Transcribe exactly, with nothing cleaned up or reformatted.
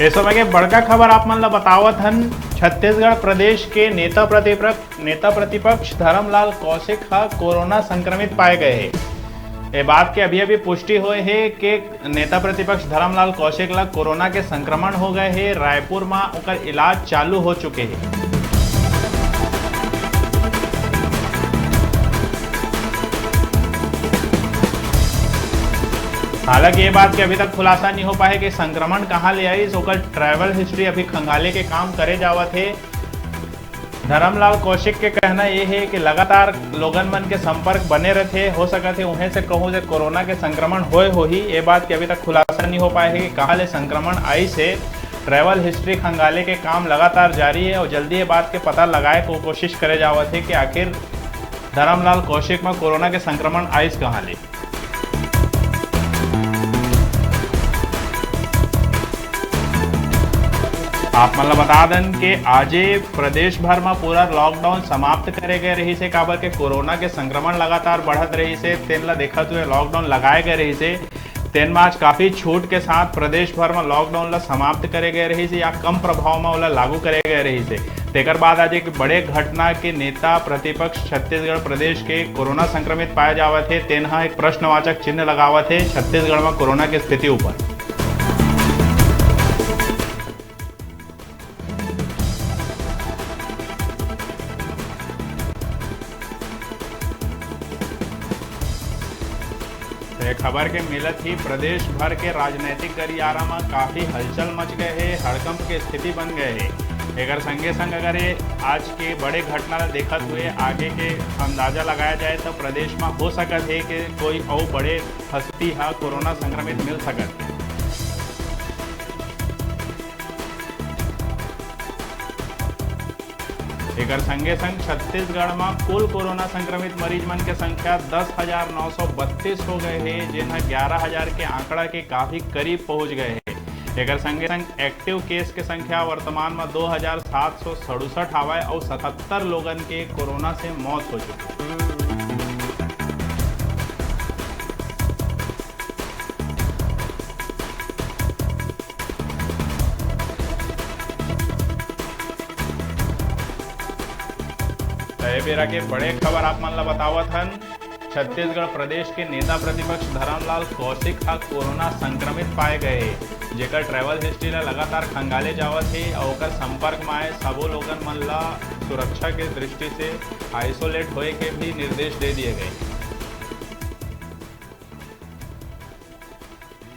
ए समय के बड़का खबर आप मन ल बतावत हन। छत्तीसगढ़ प्रदेश के नेता प्रतिपक्ष नेता प्रतिपक्ष धरमलाल कौशिक ह कोरोना संक्रमित पाए गए हे। ए बात के अभी-अभी पुष्टि होए हे कि नेता प्रतिपक्ष धरमलाल कौशिक ला कोरोना के संक्रमण हो गए हे। रायपुर म ओकर इलाज चालू हो चुके हे। हालांकि ये बात के अभी तक खुलासा नहीं हो पाए कि संक्रमण कहां ले आइस, ओकर travel history अभी खंगाले के काम करे जावत हे। धरमलाल कौशिक के कहना ये हे कि लगातार लोगन मन के संपर्क बने रथे, हो सकत हे उहें से कहूं से कोरोना के संक्रमण होए होही। ये बात के अभी तक खुलासा नहीं हो पाए हे कि कहां ले संक्रमण आइस हे। Travel history खंगाले के काम लगातार जारी हे और जल्दी ये बात के पता लगाए को कोशिश करे जावत हे कि आखिर धरमलाल कौशिक म कोरोना के संक्रमण आइस कहां ले। आप मन ल बता दन के आजे प्रदेश भर म पूरा lockdown समाप्त करे गए रहिस हे, काबर के कोरोना के संक्रमण लगातार बढ़त रहिस हे, तेन ल देखत हुए lockdown लगाए गए रहिस हे। तेन म आज काफी छूट के साथ प्रदेश भर म lockdown ल समाप्त करे गए रहिस हे या कम प्रभाव म ओला लागू करे गए रहिस हे। तेकर बाद आज एक बड़े घटना के नेता प्रतिपक्ष छत्तीसगढ़ प्रदेश के कोरोना संक्रमित पाए जावत हे, तेन ह एक प्रश्नवाचक चिन्ह लगावत हे छत्तीसगढ़ म कोरोना के स्थिति ऊपर। तो ये खबर के मिलत ही प्रदेश भर के राजनैतिक गलियारा म काफी हलचल मच गए हे, हड़कंप के स्थिति बन गए हे। एकर संगे संग अगर ये आज के बड़े घटना ला देखत हुए आगे के अंदाजा लगाया जाए तो प्रदेश म हो सकत हे कि कोई अउ बड़े हस्ती ह कोरोना संक्रमित मिल सकत हे। एकर संगे संग छत्तीसगढ़ म कुल कोरोना संक्रमित मरीज मन के संख्या दस हजार नौ सौ बत्तीस हो गए हे, जेन ह ग्यारह हजार के आंकड़ा के काफी करीब पहुंच गए हे। एकर संगे संग active case के संख्या वर्तमान म दो हजार सात सौ सड़सठ हावय अउ सतहत्तर लोगन के कोरोना से मौत हो चुके हे। त ए बेरा के बड़े खबर आप मन ल बतावत हन। छत्तीसगढ़ प्रदेश के नेता प्रतिपक्ष धरमलाल कौशिक ह कोरोना संक्रमित पाए गए हे, जेकर travel history ल लगातार खंगाले जावत हे अउ ओकर संपर्क म आए सबो लोगन मन ल सुरक्षा के दृष्टि से isolate होए के भी निर्देश दे दिए गए।